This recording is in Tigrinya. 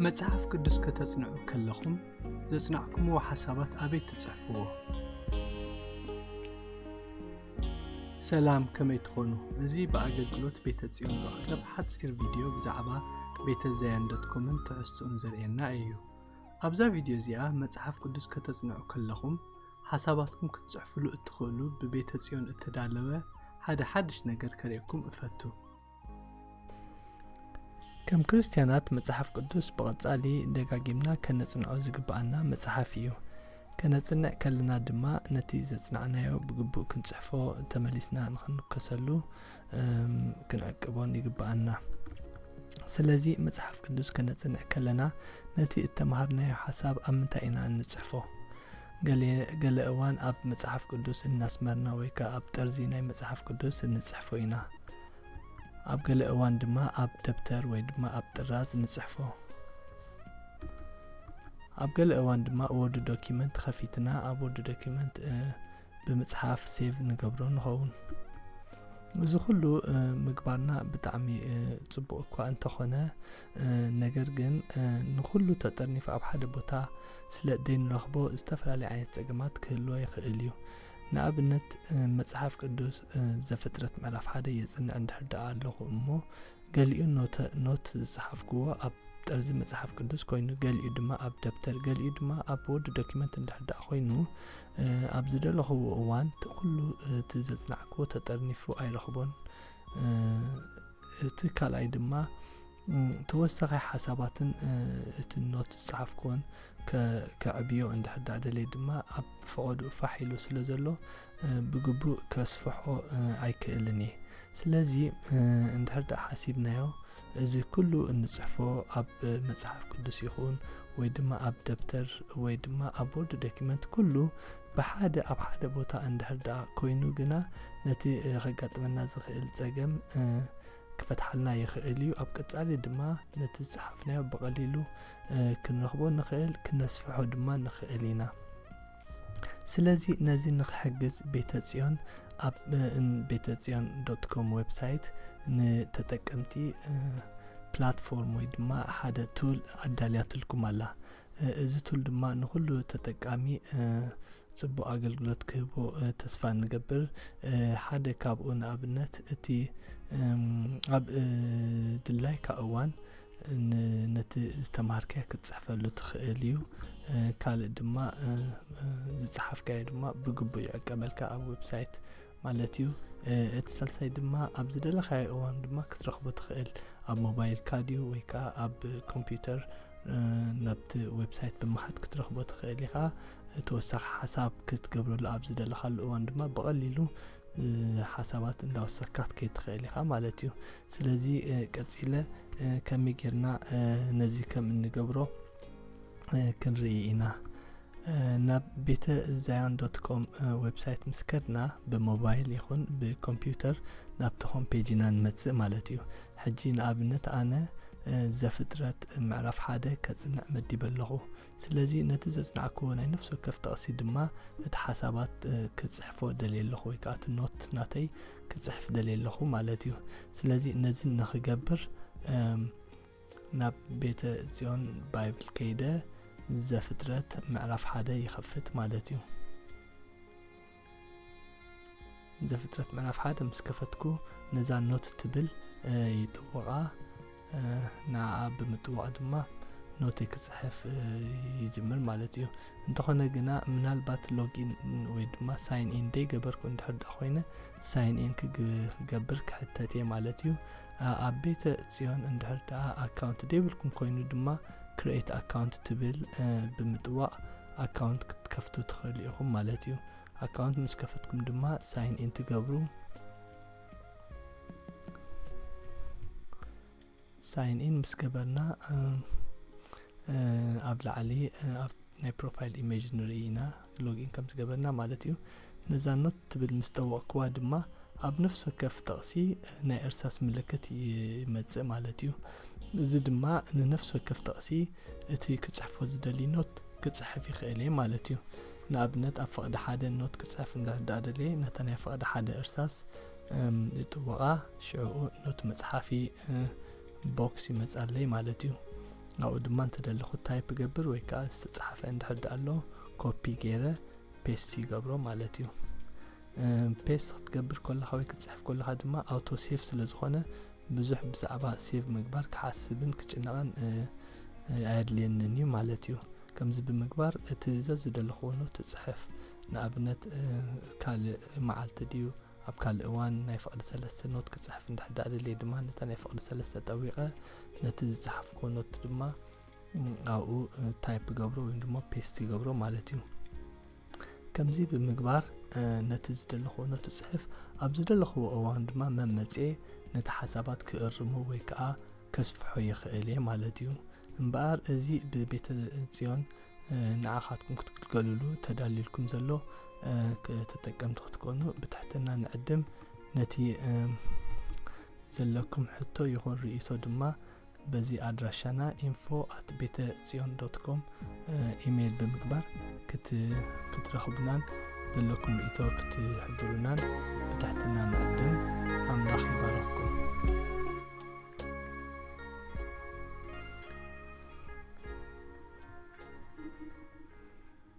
መጽሓፍ ቅዱስ ከተጽንዑ ከለኹም ዘጽናዕኩምዎ ሓሳባት ኣበይ ትጽሕፍዎ? ሰላም፣ ከመይ ትኾኑ? እዚ ብኣገልግሎት ቤተ ጽዮን ዝቐርብ ሓጺር ቪድዮ ብዛዕባ ቤተ ዛዮን ዶት ኮምን ትሕዝትኡን ዘርእየና እዩ። ኣብዛ ቪድዮ እዚኣ መጽሓፍ ቅዱስ ከተጽንዑ ከለኹም ሓሳባትኩም ክትጽሕፍሉ እትኽእሉ ብቤተ ጽዮን እተዳለወ ሓደ ሓድሽ ነገር ከርእየኩም እፈቱ። ከም ክርስትያናት መጽሓፍ ቅዱስ ብቐጻሊ ደጋጊምና ከነጽንዖ ዝግብኣና መጽሓፍ እዩ። ከነጽንዕ ከለና ድማ ነቲ ዘጽናዕናዮ ብግቡእ ክንጽሕፎ ተመሊስና ንኽንከሰሉ ክንዕቅቦን ይግብኣና። ስለዚ መጽሓፍ ቅዱስ ከነጽንዕ ከለና ነቲ እተማሃርናዮ ሓሳብ ኣብ ምንታይ ኢና እንጽሕፎ? ገለ እዋን ኣብ መጽሓፍ ቅዱስ እናስመርና ወይ ከኣ ኣብ ጠርዚ ናይ መጽሓፍ ቅዱስ እንጽሕፎ ኢና። ኣብ ገለ እዋን ድማ ኣብ ደብተር ወይ ድማ ኣብ ጥራዝ ንጽሕፎ። ኣብ ገለ እዋን ድማ ወርድ ዶኪመንት ከፊትና ኣብ ወርድ ዶኪመንት ብምጽሓፍ ሴቭ ንገብሮ ንኸውን። እዚ ኩሉ ምግባርና ብጣዕሚ ጽቡቕ እኳ እንተኾነ፣ ነገር ግን ንኹሉ ተጠርኒፉ ኣብ ሓደ ቦታ ስለ ደይንረኽቦ ዝተፈላለየ ዓይነት ጸገማት ክህልዎ ይኽእል እዩ። ንኣብነት መጽሓፍ ቅዱስ ዘፍጥረት ምዕራፍ ሓደ የጽንዕ እንድሕር ደኣ ኣለኹ እሞ ገሊኡ ኖት ዝጸሓፍክዎ ኣብ ጠርዚ መጽሓፍ ቅዱስ ኮይኑ፣ ገሊኡ ድማ ኣብ ደብተር፣ ገሊኡ ድማ ኣብ ወርድ ዶኪመንት እንድሕር ደኣ ኮይኑ፣ ኣብ ዝደለኽዎ እዋን እቲ ኩሉ እቲ ዘጽናዕክዎ ተጠርኒፉ ኣይረኽቦን። እቲ ካልኣይ ድማ ተወሳኺ ሓሳባትን እቲ ኖት ዝጸሓፍክዎን ከዕብዮ እንድሕር ደኣ ደልየ ድማ ኣብ ፈቐድኡ ፋሕ ኢሉ ስለ ዘሎ ብግቡእ ከስፍሖ ኣይክእልን እየ። ስለዚ እንድሕር ደኣ ሓሲብናዮ፣ እዚ ኩሉ እንጽሕፎ ኣብ መጽሓፍ ቅዱስ ይኹን ወይ ድማ ኣብ ደብተር ወይ ድማ ኣብ ወርድ ዶኪመንት ኩሉ ብሓደ ኣብ ሓደ ቦታ እንድሕር ደኣ ኮይኑ ግና ነቲ ከጋጥመና ዝኽእል ጸገም ክፈትሓልና ይኽእል እዩ። ኣብ ቀጻሊ ድማ ነቲ ዝጸሓፍናዮ ብቐሊሉ ክንረኽቦ ንኽእል፣ ክነስፍሖ ድማ ንኽእል ኢና። ስለዚ ነዚ ንኽሕግዝ ቤተ ጽዮን ኣብ ቤተ ጽዮን ዶት ኮም ዌብሳይት ንተጠቀምቲ ፕላትፎርም ወይ ድማ ሓደ ቱል ኣዳልያትልኩም ኣላ። እዚ ቱል ድማ ንኹሉ ተጠቃሚ ጽቡቕ ኣገልግሎት ክህቦ ተስፋ ንገብር። ሓደ ካብኡ ንኣብነት እቲ ኣብ ድላይካ እዋን ነቲ ዝተማሃርካዮ ክትጽሕፈሉ ትኽእል እዩ። ካልእ ድማ ዝጸሓፍካዮ ድማ ብግቡእ ይዕቀበልካ ኣብ ዌብሳይት ማለት እዩ። እቲ ሳልሳይ ድማ ኣብ ዝደለኻዮ እዋን ድማ ክትረኽቦ ትኽእል፣ ኣብ ሞባይልካ ድዩ ወይ ከዓ ኣብ ኮምፒውተር ናብቲ ዌብሳይት ብምኻድ ክትረኽቦ ትኽእል ኢኻ። ተወሳኺ ሓሳብ ክትገብረሉ ኣብ ዝደለኻሉ እዋን ድማ ብቐሊሉ ሓሳባት እንዳወሰካ ክትከይድ ትኽእል ኢኻ ማለት እዩ። ስለዚ ቀጺለ ከመይ ጌርና ነዚ ከም እንገብሮ ክንርኢ ኢና። ናብ ቤተ ዛዮን ዶት ኮም ዌብሳይት ምስ ከድና ብሞባይል ይኹን ብኮምፒውተር ናብቲ ሆም ፔጅ ኢና ንመጽእ ማለት እዩ። ሕጂ ንኣብነት ኣነ ዘፍጥረት ምዕራፍ ሓደ ከጽንዕ መዲበ ኣለኹ። ስለዚ ነቲ ዘጽናዕክዎ ናይ ነፍሲ ወከፍ ጥቕሲ ድማ እቲ ሓሳባት ክጽሕፎ ደልየ ኣለኹ ወይ ከዓ እቲ ኖት ናተይ ክጽሕፍ ደልየ ኣለኹ ማለት እዩ። ስለዚ ነዚ ንኽገብር ናብ ቤተ ጽዮን ባይብል ከይደ ዘፍጥረት ምዕራፍ ሓደ ይኸፍት ማለት እዩ። ዘፍጥረት ምዕራፍ ሓደ ምስ ከፈትኩ ነዛ ኖት ትብል ይጥወቓ። ንዓኣ ብምጥዋቕ ድማ ኖተይ ክጽሕፍ ይጅምር ማለት እዩ። እንተኾነ ግና ምናልባት ሎጊን ወይ ድማ ሳይን ኢን ደይገበርኩ እንድሕር ደኣ ኮይነ ሳይን ኢን ክገብር ክሕተት እየ ማለት እዩ። ኣብ ቤተ ጽዮን እንድሕር ደኣ ኣካውንት ደይብልኩም ኮይኑ ድማ ክሬት ኣካውንት ትብል ብምጥዋቕ ኣካውንት ክትከፍቱ ትኽእሉ ኢኹም ማለት እዩ። ኣካውንት ምስ ከፈትኩም ድማ ሳይን ኢን ትገብሩ። ሳይን ኢን ምስ ገበርና ኣብ ላዕሊ ኣብ ናይ ፕሮፋይል ኢሜጅ ንርኢ ኢና ሎጊን ከም ዝገበርና ማለት እዩ። ነዛ ኖት ትብል ምስ ጠወቕክዋ ድማ ኣብ ነፍሲ ወከፍ ጥቕሲ ናይ እርሳስ ምልክት ይመጽእ ማለት እዩ። እዚ ድማ ንነፍሲ ወከፍ ጥቕሲ እቲ ክጽሕፎ ዝደሊ ኖት ክጽሕፍ ይኽእል እየ ማለት እዩ። ንኣብነት ኣብ ፍቕዲ ሓደ ኖት ክጽሕፍ እንድሕር ደኣ ደልየ ነታ ናይ ፍቕዲ ሓደ እርሳስ ይጥወቓ፣ ሽዕኡ ኖት መጽሓፊ ቦክስ ይመጻለይ ማለት እዩ። ኣብኡ ድማ እንተደለኹ ታይፕ ገብር ወይ ከዓ ዝተፃሓፈ እንድሕር ደኣ ኣሎ ኮፒ ገይረ ፔስት ይገብሮ ማለት እዩ። ፔስት ክትገብር ከለኻ ወይ ክትፅሕፍ ከለኻ ድማ ኣውቶ ሴቭ ስለ ዝኾነ ብዙሕ ብዛዕባ ሴቭ ምግባር ክሓስብን ክጭነቐን ኣየድልየንን እዩ ማለት እዩ። ከምዚ ብምግባር እቲ ዘዝደለኽዎ ኖት እፅሕፍ። ንኣብነት ካልእ መዓልቲ ድዩ ኣብ ካልእ እዋን ናይ ፍቕዲ ሰለስተ ኖት ክፅሕፍ እንድሕር ደኣ ደልየ ድማ ነታ ናይ ፍቕዲ ሰለስተ ጠዊቐ ነቲ ዝፀሓፍክዎ ኖት ድማ ኣብኡ ታይፕ ገብሮ ወይ ድማ ፔስት ይገብሮ ማለት እዩ። ከምዚ ብምግባር ነቲ ዝደለኽዎ ኖት እፅሕፍ። ኣብ ዝደለኽዎ እዋን ድማ መመፅኤ ነቲ ሓሳባት ክእርሞ ወይ ከዓ ከስፍሖ ይኽእል እየ ማለት እዩ። እምበኣር እዚ ብቤተ ፅዮን ንዓኻትኩም ክትግልገሉሉ ተዳልዩልኩም ዘሎ ተጠቀምቲ ክትኮኑ ብትሕትና ንዕድም። ነቲ ዘለኩም ሕቶ ይኹን ርእይቶ ድማ በዚ ኣድራሻና ኢንፎ ኣት ቤተ ጽዮን ዶት ኮም ኢሜይል ብምግባር ክትረኽቡናን ዘለኩም ርእይቶ ክትሕብሩናን ብትሕትና ንዕድም። ኣምላኽ ይባረኽኩም።